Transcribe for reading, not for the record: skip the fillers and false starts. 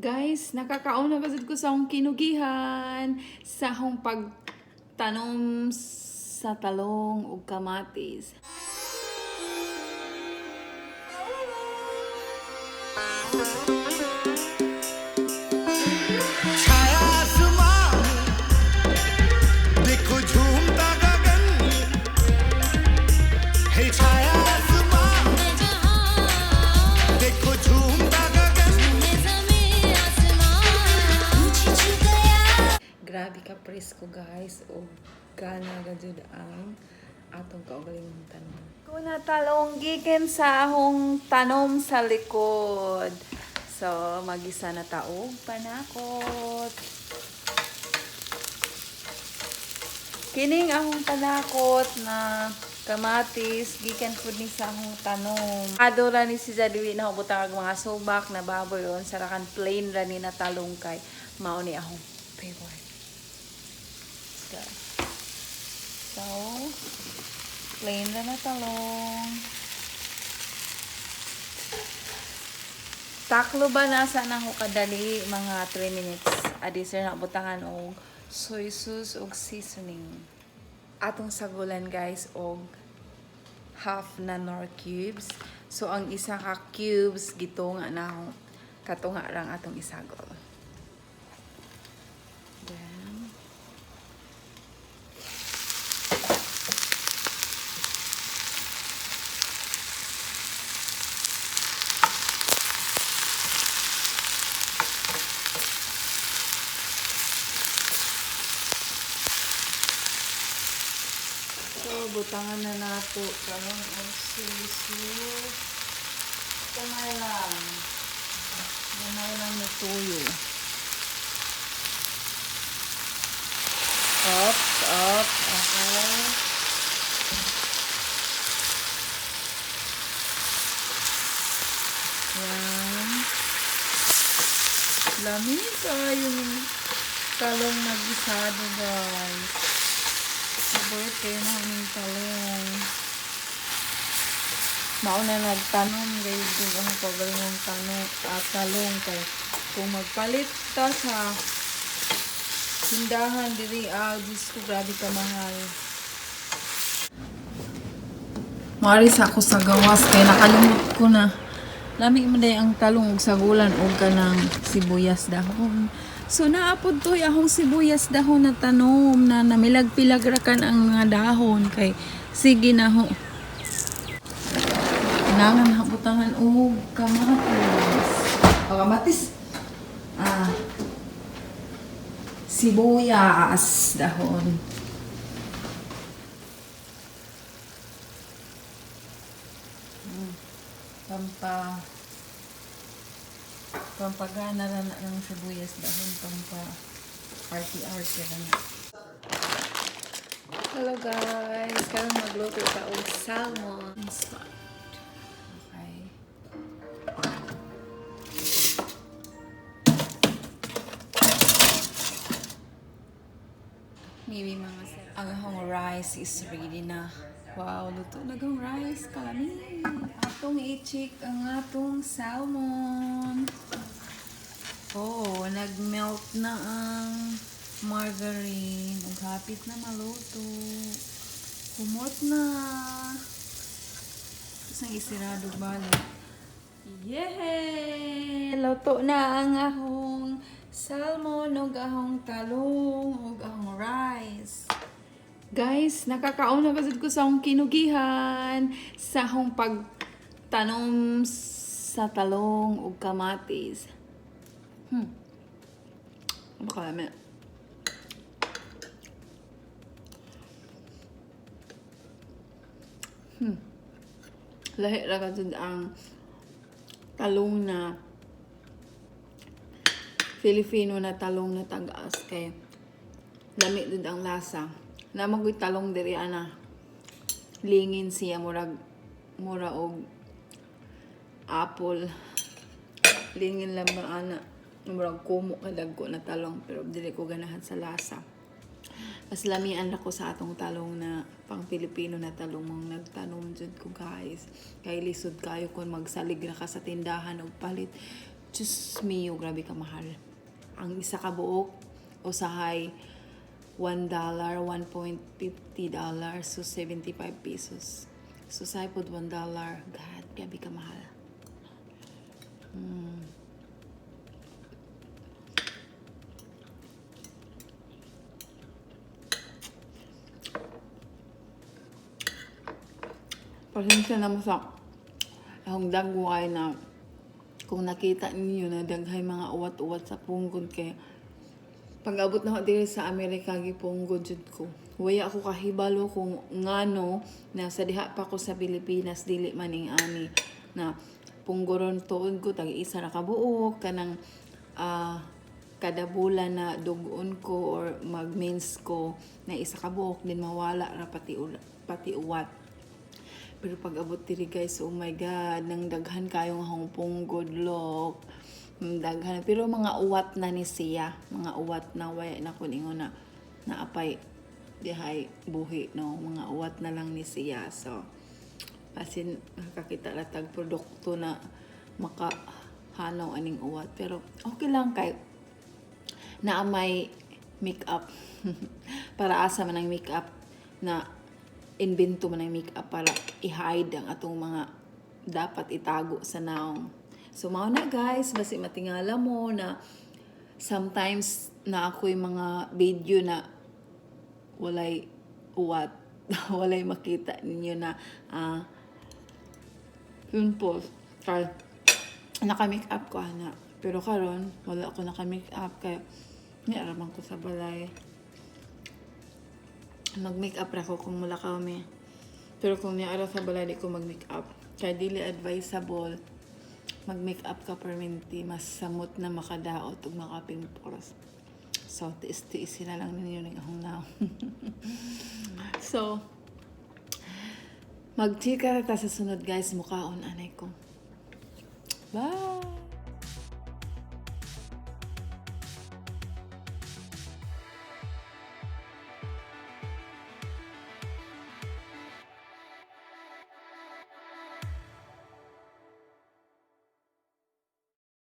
Guys, nakakaon na kasud ko sa akong kinugihan sa akong pagtanom sa talong ug kamatis. छाया आसमां में देखो झूमता गगन हे छाया आसमां में देखो झूमता गगन। Grabe ka presko, guys, ug gana ga jud ang atong kaugalingong tanom. Ko na talong gikan sa ahong tanom sa likod. So, magisa na ta og panakot. Kining ahong panakot na kamatis gikan pud ni sa ahong tanom. Adora ni si Jadwi na butang og mga subak na baboy on sarakan plain ra ni na talong kay mao ni ahong favorite. So, plain ra na talong. Taklo ba nasa na ko kadali mga 3 minutes. Adi sir na butangan og soy sauce og seasoning. Atong sagulan, guys, og half na nor cubes. So ang isa ka cubes gitunga na ako katunga rang atong isagol. Then so, butangan na nato karon og soy sauce. Gamay lang. Gamay lang na tuyo. Up, up, okay. Yan. Lami kayo yung talong na gisado, guys. Paborito kayo na aming talong. Mauna nagtanom gayud kung ang pagalingong tanong at talong kay kung magpalit ta sa tindahan diri, ah, Diyos ko, grabe ka mahal. Mari sa ako sa gawas kay nakalimot ko na. Lami man day ang talong ug sagulan og kanang sibuyas dahon. So naapod toy ahong sibuyas dahon na tanom na namilag-pilag ra kan ang mga dahon kay sige na ho. Kailangan na butangan og kamatis. O kamatis. Ah. Sibuyas dahon. Pampa pampagana ra na ng sibuyas dahon, pampa arte-arte ra na. Hello guys, karon magluto ta og salmon. Okay. Maybe mga sir. Ang ahong rice is ready na. Wow, luto na gang rice. Kalami. Atong i-check ang atong salmon. Oh, nag-melt na ang margarine. Ug hapit na maluto. Humot na. Tapos nang isirado balik. Yay! Luto na ang ahong salmon ug ahong talong ug ahong rice. Guys, nakakaon na kasud ko sa akong kinugihan sa akong pagtanom sa talong ug kamatis. Makalami. Lahi ra ka jud ang talong na Filipino na talong na tagas kay lami jud ang lasa. Namagoy talong diri ana. Lingin siya, murag mura og apple. Lingin lang ba ana. Murag kumo ka dagko na talong pero dili ko ganahan sa lasa. Mas lamian ra ko sa atong talong na pang Pilipino na talong mong nagtanom jud ko, guys. Kay lisod kayo kung magsalig ra ka sa tindahan og palit. Diyos mio, grabe ka mahal. Ang isa ka buok, usahay $1, $1.50, so 75 pesos. So usahay pod $1. God, grabe ka mahal. Pasensya na mo sa akong dagway na kung nakita ninyo na daghay mga uwat-uwat sa punggod kay pag-abot na ako diri sa Amerika, gipunggod jud ko. Waya ako kahibalo kung ngano na sa diha pa ko sa Pilipinas dili man ing ani na punggoron. Tuod ko tag isa ra ka buok kanang kada bulan na dugon ko or mag-mens ko na isa ka buok din mawala ra pati uwat. Pero pag abot diri, guys, oh my God, nang daghan kayong akong punggod, look. Daghan. Pero mga uwat na ni siya. Mga uwat na, waya na kun ingon na naapay dihay buhi, no? Mga uwat na lang ni siya. So, asin nakakita ra tag produkto na makahanaw aning uwat. Pero okay lang kay naa may makeup. Para asa man ang makeup na invento man ang makeup para i-hide ang atong mga dapat itago sa naong. So mao na, guys, basi matingala mo na sometimes na ako'y mga video na walay uwat, walay makita ninyo na pimples. Kay naka-makeup ko ana. Pero karon wala ako naka-makeup kay niaraman ko sa balay. Mag-makeup ra ko kung mulakaw mi. Pero kung niara sa balay, di ko mag-makeup. Kay dili advisable mag-makeup ka permanente, mas samot na makadaot ug makapimples. So, tiis-tiisin na lang ninyo ning akong naong. So, magchika ra ta sa sunod, guys, mukaon anay ko. Bye!